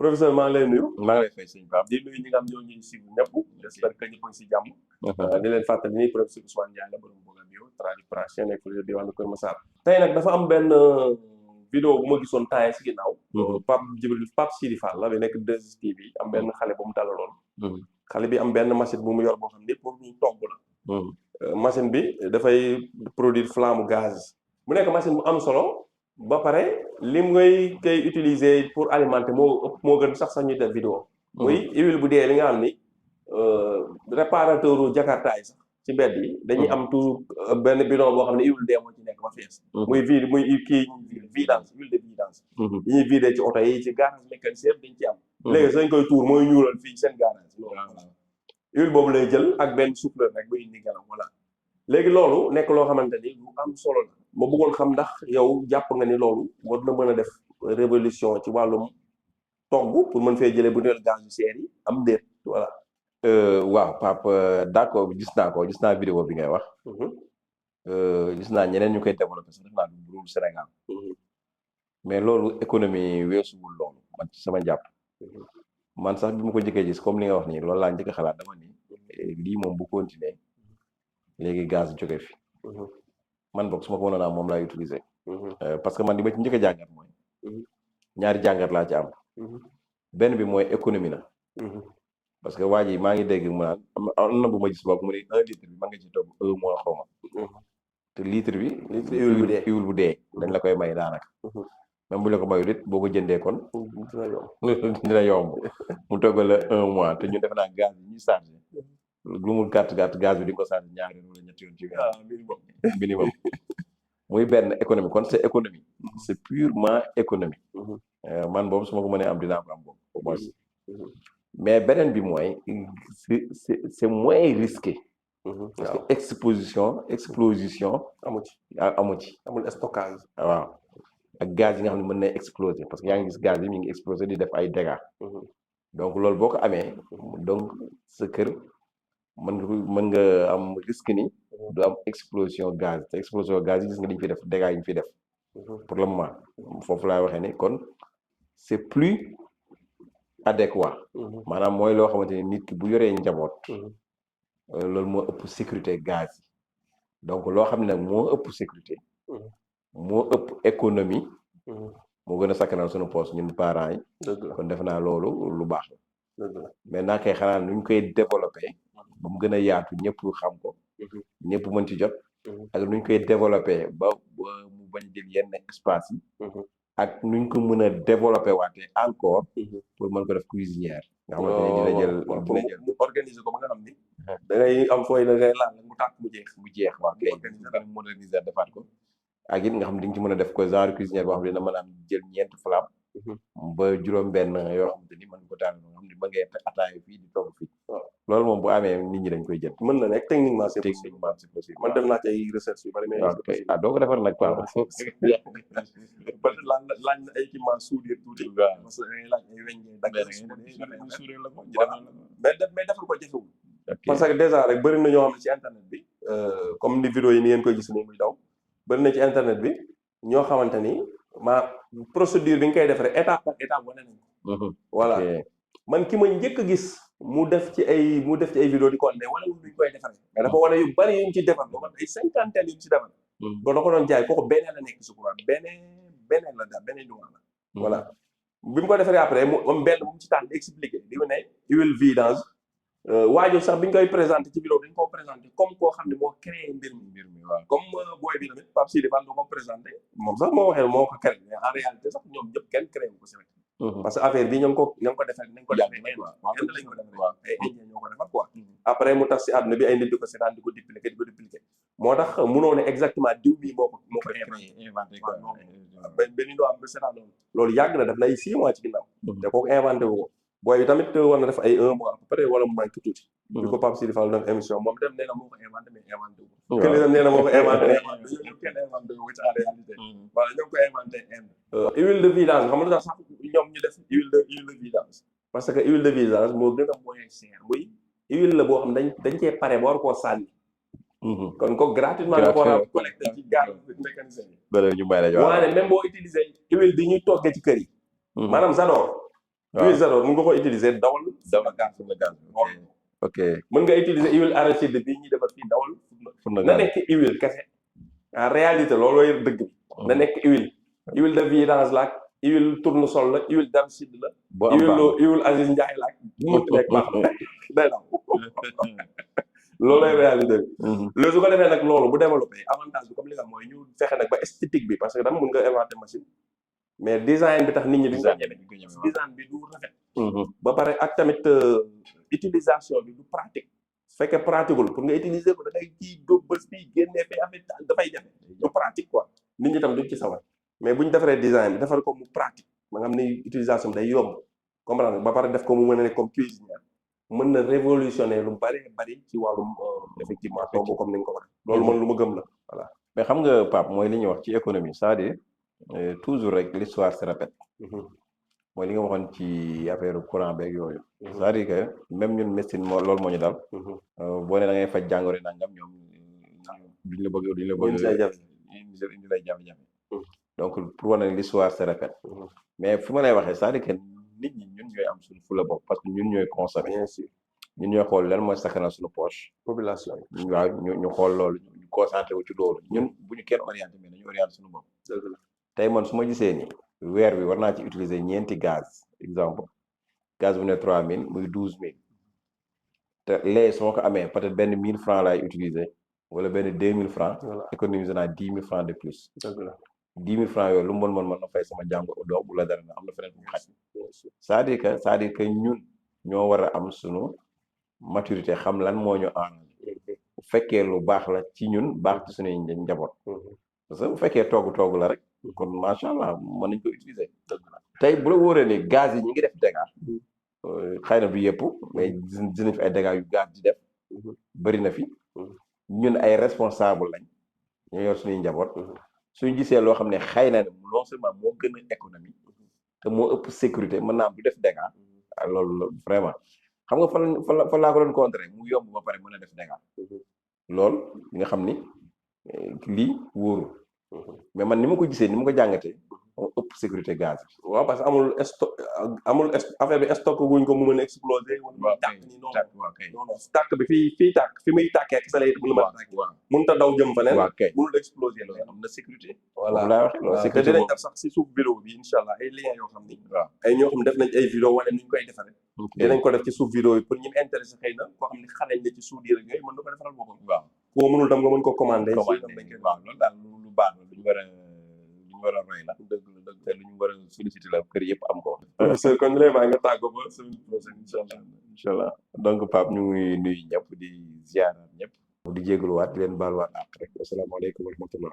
professeur maa ngi lay nuyu. maa ngi lay fay sëñ Pape. di nuyu ñi nga xam ñoo ñuy suivre ñëpp. j'espère que ñëpp a ngi si jàmm. di leen fàttali ni professeur Ousmane Ndiaye la borom Boga Bio tradipraticien nekk fële diwaanu Kër Massar. tey nag dafa am benn vidéo bu ma gisoon temps yii si ginnaaw. Pape Sidi Fall la bi nekk 2STV am benn xale bu mu dalaloon. xale bi am benn machine bu mu yor boo xam ne pour ñu togg la. machine bi dafay produire flamme gaz. mu nekk machine bu am solo. ba pare lim ngay koy utiliser pour alimenter moo gën sax ñuy def vidéo. muy huile bu dee li nga xam ni réparateur Jakarta yi sax ci mbedd yi dañuy am tout benn bidon boo xam ne huile dee moo ci nekk ba fees. muy kii vidange huile de vidange. yi ñuy vider ci oto yi ci garage mécanicien dañ ci am. léegi sañ koy tuur mooy ñuulal fii seen garage. huile boobu lay jël ak benn souffleur rek ba indi ngelaw voilà. léegi loolu nekk loo xamante ni lu am solo la ma bëggoon xam ndax yow jàpp nga ni loolu war na mën a def révolution ci wàllum togg pour mën fee jëlee bu neel gaz yu seer yi am déet voilà. waaw Pape d'accord gis naa vidéo bi ngay wax. gis naa ñeneen ñu koy développé sax def naa du Sénégal. mais loolu économie weesuwul loolu man ci sama jàpp. man sax bi ma ko njëkkee gis comme li nga wax nii loolu laa njëkk a xalaat dama ni lii moom bu continuer léegi gaz jóge fi. man boog su ma ko mënoon a moom laay utiliser. parce que man li ma ci njëkk a jàngat mooy. ñaari jàngat laa ci am. benn bi mooy économie la. parce que waa ji maa ngi dégg mu naan am na bu ma gis boog mu ne 1 litre bi ma nga ci togg 1 mois xaw ma. te litre bi. huile bu dee dañ la koy may daanaka. même bu la ko mayul it boo ko jëndee kon. dina yomb mu togg la 1 mois te ñu def naa gaz yi ñuy chargé. lu mu gàtt gaz bi di nga ko chargé ñaari yoon wala ñetti yoon ci minimum muy benn économie kon c'est économie c'est purement économie man boobu su ma ko mënee am dinaa ko am boobu au moins mais beneen bi mooy c'est moins risqué parce que explosion amu ci amul stockage waaw ak gaz yi nga xam ne mën na exploser parce que yaa ngi gis gaz yi mi ngi exploser di def ay dégâts donc loolu boo ko amee donc sa kër mën nga am risque ni du am explosion gaz te explosion gaz yi gis nga dañu fi def dégâts yi ñu fi def pour le moment foofu laay waxee ni kon c'est plus adéquat maanaam mooy loo xamante ni nit ki bu yoree njaboot loolu moo ëpp sécurité gaz yi donc loo xam ne nag moo ëpp sécurité moo ëpp économie moo gën a sakkanal suñu poche ñun parents yi kon def naa loolu lu baax la mais naa koy xanaa nuñ koy développé ba mu gën a yaatu ñëpp xam ko ñëpp mën ci jot ak nuñ koy développé ba mu bañ jël yenn espace yi ak nuñ ko mën a développé waate encore pour mën ko def cuisinière nga xamante ne dina jël organiser ko ba nga xam ni da ngay am fooy da ngay laal mu tàkk mu jeex waaw kay moderniser defaat ko ak it nga xam ne di nga ci mën a def ko genre cuisinière boo xam ne dina mën a am jël 4 flamme ba juróom-benn yoo xamante ni mën ko taal nga xam ne ba ngay ataayu fii di togg fii loolu moom bu amee nit ñi dañ koy jël mën na nekk techniquement c'est possible man def naa ci ay recherche yu bari mais doo ko defar nag quoi peut-être laaj na ay équipement soudure tuuti parce que dangay laaj ay weñ soudure la ko mais defal ko jafewul parce que déjà rek bëri na ñoo xam ne ci internet bi comme ni vidéo yi ni ngeen koy gis ni muy daw bëri na ci internet bi ñoo xamante ni procédure bi nga koy def rek étape par étape wane nañ ko voilà man ki ma njëkk a gis mu def ci ay vidéo di ko wane wala wu ñu koy defaree mais dafa wane yu bari yu ñu ci defar ba man ay 50 yu ñu ci defar ba da ko doon jaay kooku beneen la nekk su ko beneen la daal beneen duwaa la voilà bi mu ko defaree après mu am benn mu ci tànn expliqué di ne huile vidange waajur sax bi ñu koy présenté ci vidéo dañ koo présenté comme koo xam ne moo créé mbir mi waaw comme booy bi tamit Pape Sidi Fall da ko présenté moom sax moo waxee moo ko créé mais en réalité sax ñoom ñëpp kenn créé wu ko si parce que affaire bi ñoo ngi ko defee nañ ko defee Inde lañ ko defee ay Indien ñoo ko defar quoi après mu tax si àdduna bi ay nit di ko seetaan di ko dupliqué moo tax mënoo ne exactement diw bii moo ko inventé quoi benn doo am ba seetaan loolu yàgg na def na ay 6 mois ci ginnaaw te kooku inventé wu ko booy bi tamit war na def ay 1 mois à peu près wala mu manqué tuuti bi ko Pape Sidi Fall doon émission moom dem nee na moo ko inventé mais inventé wu ko kële dem nee na moo ko inventé ñoom kenn inventé wu ci en réalité voilà ñoo ko inventé Inde huile de vidange xam nga sax ñoom ñu def huile de vidange parce que huile de vidange moo gën a moyen cher muy huile la boo xam dañ cee pare ba war koo sànni kon ko gratuitement nga ko war a collecté ci gaar mécanicien yi ñu may la waane même boo utilisé huile bi ñuy toggee ci kër yi maanaam Zador huile zéro mun nga ko utiliser dawal dawal gaz ok mën nga utiliser huile arachide bii ñuy defar fii dawal fourneau na gaz nekk huile kese en réalité loolooy dëgg bi na nekk huile de vidange la ak huile tournesol la huile d'arachide la boo am baax huile Aziz Ndiaye la ak bu mu nekk baax na day daw loolooy réalité bi loolu su ko defee nag loolu bu développé avantage bi comme li nga mooy ñu fexe nag ba esthétique bi parce que dama mun nga inventer machine mais design bi tax nit ñi duñ ko ñeme design bi du rafet ba pare ak tamit utilisation bi du pratique su fekkee pratiqueul pour nga utiliser ko da ngay kii dóob bës fii génnee fee affaire dafay jafe du pratique quoi nit ñi tam duñ ci sawar mais bu ñu defaree design bi defal ko mu pratique ba nga xam ni utilisation bi day yomb comprendre ba pare def ko mu mën a nekk comme cuisinière mën na révolutionner lu bari ci wàllum effectivement togg comme ni nga ko waxee loolu man lu ma gëm la voilà mais xam nga Pape mooy li ñuy wax ci économie c'est-à-dire toujours rek l'histoire se répète mooy li nga waxoon ci affaire courant beeg yooyu c'est-à-dire que même ñun médecine moo loolu moo ñu dal boo ne da ngay faj jàngoro nangam ñoom duñ la bëgg indi lay jafe-jafe donc pour wane ne l'histoire se répète mais fi ma lay waxee c'est-à-dire que nit ñi ñun ñooy am suñu fula bopp parce que ñun ñooy consommer bien sûr ñun ñooy xool lan mooy sakkanal suñu poche population yi waaw ñu xool loolu ñu concentré wu ci loolu ñun bu ñu kenn orienté mais dañu orienté suñu bopp dëgg la tey man su ma gisee ni weer bi war naa ci utiliser ñeenti gaz exemple gaz bu ne 3000 muy 12000 te lee su ma ko amee peut-être benn 1000 francs laay utiliser wala benn 2000 francs économiser naa 10 000 francs de plus dëgg la 10 000 francs yooyu lu mu mën na fay sama jàngo doom bu la dara na am na feneen bu xaj c'est-à-dire que ñun ñoo war a am sunu maturité xam lan moo ñu arrangé bu fekkee lu baax la ci ñun baax ci suñuy njaboot parce que bu fekkee togg la rek kon macha allah mën nañ ko utiliser tey bu la wóoree ni gaz yi ñi ngi def dégâts xëy na du yëpp mais dinañ fi ay dégâts yu gaz di def bëri na fi ñun ay responsable lañ ñoo yor suñuy njaboot suñu gisee loo xam ne xëy na ne non seulement moo gën a économie te moo ëpp sécurité mën naa am du def dégâts loolu vraiment xam nga fan laa ko doon contrer mu yomb ba pare mën a def dégâts loolu nga xam ni lii wóoru mais man ni ma ko gisee ni ma ko jàngatee moo ëpp sécurité gaz bi waaw parce que amul affaire bi stock wuñ ko mu mën a exploser wala tàkk ni non tàkk bi fii tàkk fi muy tàkkee sa lay mën a tàkk mënut a daw jëm feneen mënul exploser loolu am na sécurité voilà laa wax loolu te dinañ def sax si suuf vidéo bi incha allah ay liens yoo xam ni ay ñoo xam def nañ ay vidéo wane nuñ koy defaree dinañ ko def ci suuf vidéo yi pour ñi intéressé xëy na koo xam ne xarañ na ci suuf yooyu mën na ko defaral boppam waaw koo mënul tam nga mën ko commandé waaw loolu daal lu baax la lu ñu war a roy la dëgg te lu ñu war a sollicité la kër yëpp am ko professeur kon vraiment nga tàggoo ba semaine prochaine incha allah donc Pape ñu ngi nuyu ñëpp di ziarat ñëpp di jégaluwaat di leen baaluwaat ak rek asalaamaaleykum wa rahmatullah